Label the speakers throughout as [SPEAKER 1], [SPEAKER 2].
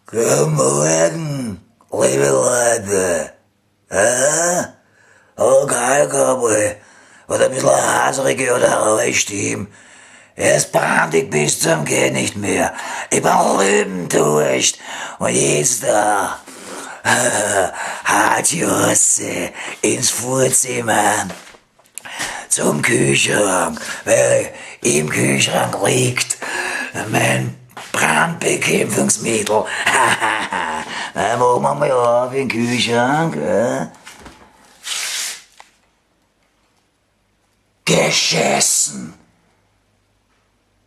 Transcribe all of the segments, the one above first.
[SPEAKER 1] Guten Morgen, liebe Leute. Ja? Lokalcowboy hat ein bisschen haserige oder raue Stimme. Er ist brandig bis zum Geh nicht mehr. Ich bin Lübendurst. Und jetzt da hat Josse ins Vorzimmer zum Kühlschrank, weil im Kühlschrank liegt mein Brandbekämpfungsmittel. Dann machen wir mal auf den Kühlschrank. Ja? Geschissen!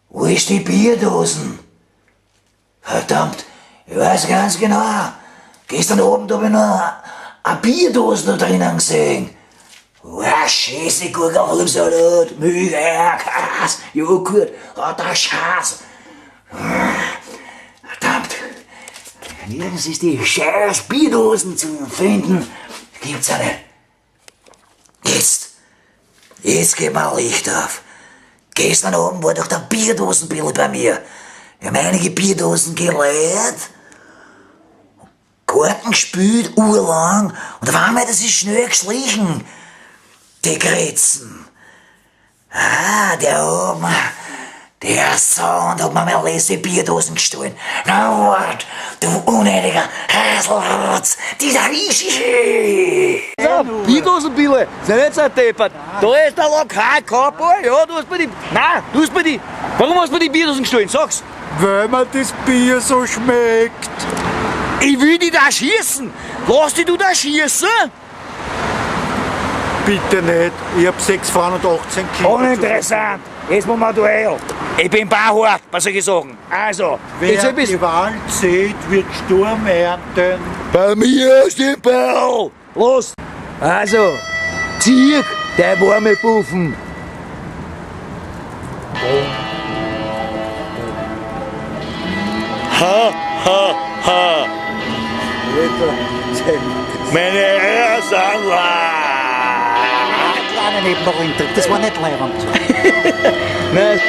[SPEAKER 1] Wo ist die Bierdosen? Verdammt, ich weiß ganz genau. Gestern Abend hab ich noch eine Bierdose da drinnen gesehen. Oh, Scheiße, Gurke, Salat, Milch, Eier, Käse, Joghurt, oh, der Scheiß. Verdammt, nirgends ist die scheiß Bierdosen zu finden. Gibt's ja nicht. Jetzt geht mal Licht auf. Gestern Abend war doch der Bierdosenbill bei mir. Wir haben einige Bierdosen geleert, Karten gespielt, urlang, und auf einmal hat er sich schnell geschlichen. Die Grätzen. Ah, der oben, der Sohn hat mir meine letzte Bierdosen gestohlen. Na wart, du unnötiger Haselrotz, dieser Ischi.
[SPEAKER 2] Bierdosenbille, sei nicht so deppert. Da ist der Lokal-Cowboy, ja, du hast mir die. Nein, du hast mir die. Warum hast du mir die Bierdosen gestohlen? Sag's!
[SPEAKER 3] Weil mir das Bier so schmeckt.
[SPEAKER 2] Ich will dich da schießen! Lass dich du da schießen?
[SPEAKER 3] Bitte nicht. Ich hab 6 Frauen und 18 Kinder.
[SPEAKER 2] Uninteressant! Jetzt machen wir ein Duell. Ich bin bauhart, was soll ich sagen? Also, jetzt
[SPEAKER 3] Wer
[SPEAKER 2] hab ich's.
[SPEAKER 3] die Wahl sieht, wird Sturm ernten.
[SPEAKER 2] Bei mir ist die Ball! Los! Also, zieh der warme Buffen! Ha, ha, ha! Meine Eier sind
[SPEAKER 3] Kleine Nebenrolle, das war nicht leibend.
[SPEAKER 2] Nein.